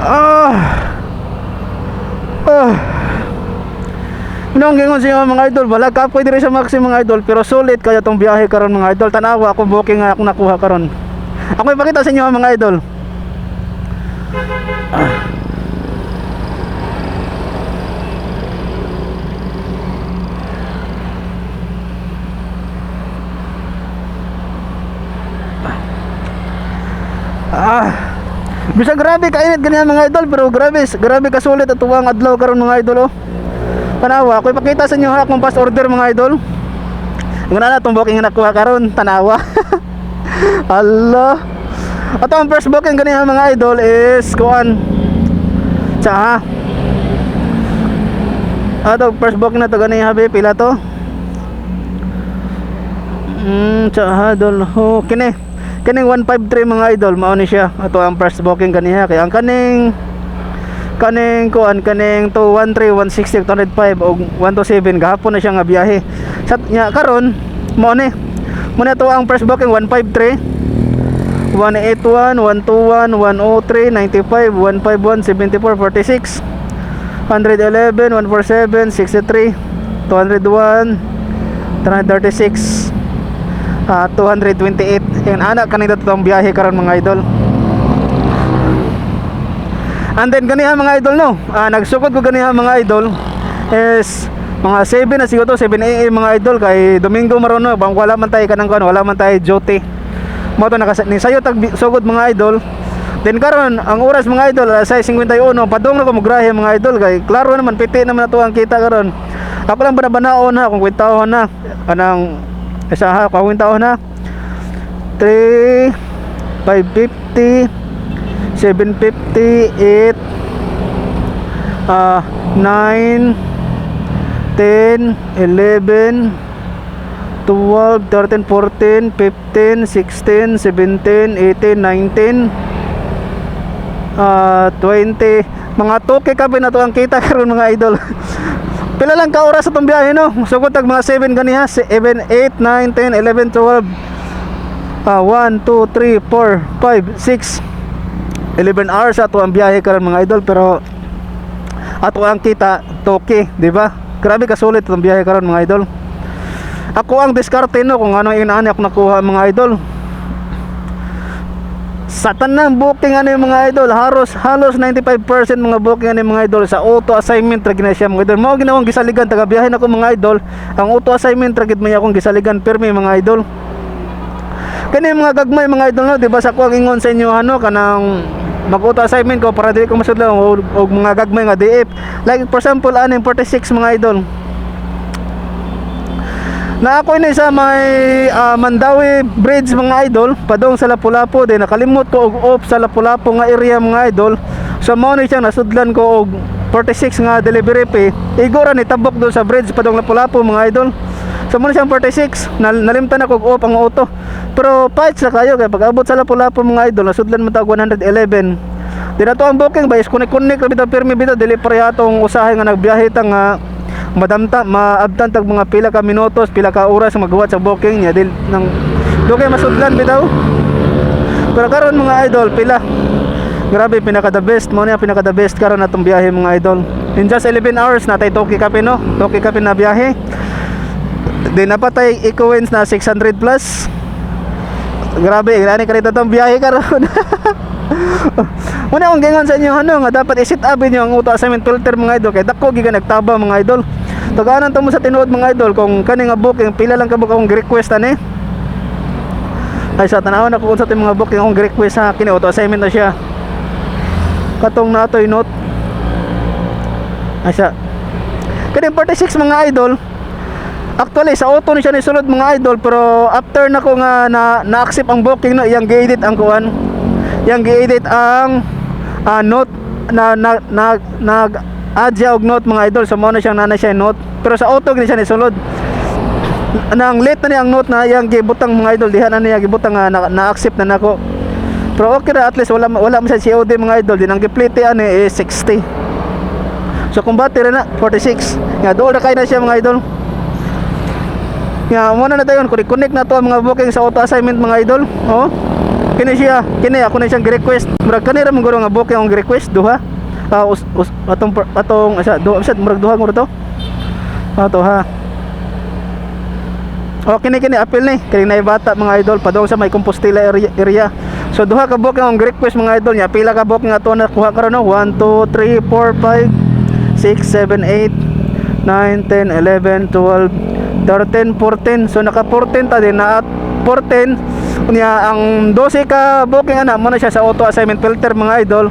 Ah. Ah. Nung gingon siya, mga idol, wala kapoy diri sa Maxi, mga idol, pero sulit kaya tong biyahe karon, mga idol. Tanawa akong booking nga akong nakuha karon. Ako ipakita sa inyo, mga idol. Ah. Ah. Bisag grabe kainit ganyan, mga idol, pero grabe, grabe kasulit at tuwang adlaw karon, mga idol, oh. Tanawa, ako ipakita sa inyo ha akong fast order, mga idol. Ngana na itong booking nga nakuha karon, tanawa. Allah. Ato ang first booking ganiha, mga idol, is kuan. Tsa. Ato first booking na to ganiha be, pila to? Tsa dol ho kini. Kining 153, mga idol, mao ni siya. Ato ang first booking ganiha kay ang kaning kaning kuan, kaning 213, 160, 205 og 127, gahapon na siya nga biyahe. Sa nya karon mao ni. Mao na to ang first booking: 153, 181, 121, 103, 95, 151, 74, 46, 111, 147, 63, 201, 336, 228. Yan anak kanina toong biyahe karon, mga idol. And then ganiha, mga idol, no, nagsugod ko ganiha, mga idol, is mga 7 na siguro to, 7 a.m., mga idol, kay Domingo maron, no, bang wala man tayo kanang kuan, wala man tayo duty. Mo to nakas ni sayo tag sugod, mga idol. Then karon ang oras, mga idol, alas 6:51, padung na ko mograhe, mga idol, kay klaro naman piti naman nato ang kita karon. Ako lang banabanaon ha kung kwentahon na kanang isa ha, kung kwentahon na 3, 550, 750, 8, 9, 10, 11, 12, 13, 14, 15, 16, 17, 18, 19, 20, mga 2K kape na to ang kita karon, mga idol. Pila lang ka oras atong biyahe, no? Sugod tag mga 7 ganiha, 7, 8, 9, 10, 11, 12, 1, 2, 3, 4, 5, 6, 11 hours ato ang biyahe karon, mga idol, pero ato ang kita 2K, di ba? Grabe kasulit itong biyahe karon, mga idol. Ako ang diskarte, no, kung ano yung inaani ako nakuha, mga idol. Sa tanang booking ano yung mga idol, halos halos 95% mga booking ano yung mga idol sa auto assignment ra gina siya, mga idol. Mao ginawang gisaligan taga biyahe nako, mga idol. Ang auto assignment ra gid may akong gisaligan pirmi, mga idol. Kani mga gagmay, mga idol, no, di ba sa kuwang ingon sa inyo ano kanang mag-auto assignment ko para dili ko masudlan og mga gagmay nga DF. Like for example aning 46, mga idol. Na ako ini sa may Mandaue Bridge, mga idol, padong sa Lapu-Lapu, din nakalimot ko og off sa Lapu-Lapu nga area, mga idol. So mao ni siya nasudlan ko og 46 nga delivery fee. Igo ra ni tabok doon sa bridge padong Lapu-Lapu, mga idol. So mao ni siyang 46, nalimtan ako og off ang auto. Pero fights ra kayo kay pag abot sa Lapu-Lapu, mga idol, nasudlan man ta og 111. Di na to ang booking ba is connect connect ra bitaw pirmi bitaw, dili pareha atong usahay nga nagbiyahe ta nga madamta maabtan tag mga pila ka minutos, pila ka oras maghuwat sa booking niya dil nang dugay masudlan bitaw. Pero karon, mga idol, pila, grabe, pinaka the best mo niya, pinaka the best karon atong biyahe, mga idol. In just 11 hours natay 2K kape, no, 2K kape na biyahe di napatay equins na 600 plus. Grabe, grani ka tong biyahe karon. Muna akong gingon sa inyo ano nga dapat i-set up ninyo ang auto assignment filter, mga idol, kay dako giga nagtaba, mga idol. Tagaanan to mo sa tinuod, mga idol, kung kani nga booking pila lang ka akong request ani. Ay sa tanawon ako unsa mga booking akong request sa kini, auto assignment na siya. Katong natoy note. Ay sa kani 46, mga idol. Actually sa auto ni siya ni sulod, mga idol, pero after na ko nga na na-accept ang booking, no, iyang gi-edit ang kuan. Iyang gi-edit ang note na na, na nag add siya og note, mga idol. So mao na siyang nana siya note. Pero sa auto gini siya ni sulod. Nang late na niya ang note na iyang gibutang, mga idol, diha na niya gibutang nga na-accept na nako. Pero okay ra, at least wala wala man siya COD, mga idol. Din ang giplite ani is 60. So kung battery na 46. Nga dool na kay na siya, mga idol. Nga muna na tayo, connect na to ang mga booking sa auto assignment, mga idol. Oh. Kini siya, kini ako na siyang gi-request. Murag kani ra man guro nga booking ang gi-request duha. Ah, us, us, atong atong asa duha sad, murag duha guro to. Ato ha. O kini kini apil ni kini na bata, mga idol, padung sa may Compostela area. So duha ka booking ang request, mga idol niya. Pila ka booking ato na kuha karon, no? 1, 2, 3, 4, 5, 6, 7, 8, 9, 10, 11, 12, 13, 14. So naka 14 ta din na at 14 niya ang 12 ka booking ana mo na siya sa auto assignment filter, mga idol.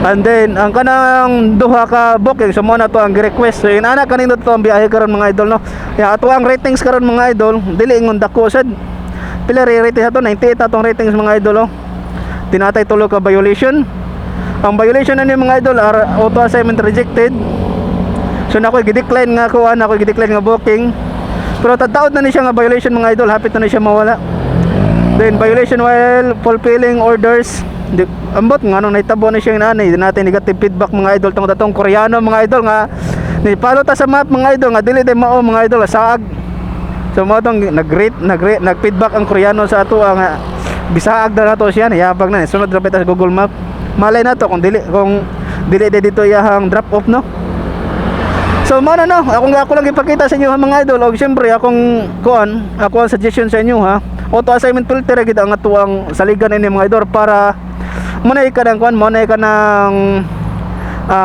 And then ang kanang duha ka booking, so mo na to ang request. So yun ana kanino to ang biyahe karon, mga idol, no. Ya, ato ang ratings karon, mga idol, dili ingon dako sad. Pila re rating ato? 98 atong ratings, mga idol, oh. Tinatay tulo ka violation. Ang violation ani, mga idol, are auto assignment rejected. So na ako'y gi-decline nga kuan, ako'y gi-decline nga booking. Pero tataod na ni siya nga violation, mga idol, hapit na ni siya mawala. Then violation while fulfilling orders. Di, ambot nga nung nahitabo na siya inani, di natin negative feedback, mga idol, tungod atong Koreano, mga idol, nga ni follow ta sa map, mga idol, nga dili day mao, mga idol, saag. So mo tong nag-rate, nag-rate, nag-feedback ang Koreano sa ato nga gisaag na nato siya, niyabag na sunod ra sa Google Map. Malay nato kung dili day dito iyahang drop off, no. So mao na, no, akong ako lang ipakita sa inyo ha, mga idol, og syempre akong kuan, ako ang suggestion sa inyo ha. Auto assignment filter gid ang atuang saligan ini, mga idol, para mo na ka ng kuan, mo na ka ng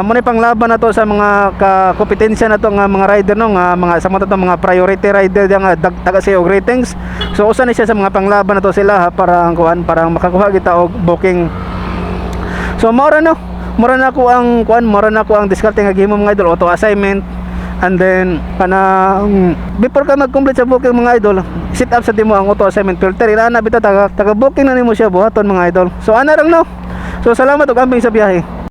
mo na panglaban na to sa mga ka-kompetensya na to nga mga rider, no, nga mga sa mga to mga priority rider diya nga taga sa og ratings. So usa ni siya sa mga panglaban na to sila ha, para ang kuan, para makakuha kita og booking. So mao no, mura na ako ang kuan, mura na ako ang diskarte nga gihimo, mga idol, auto assignment. And then kanang before ka mag-complete sa booking, mga idol, set up sa dimo ang auto assignment filter. Ila bitaw taga taga booking na nimo siya buhaton, mga idol. So ana lang, no. So salamat ug amping sa biyahe.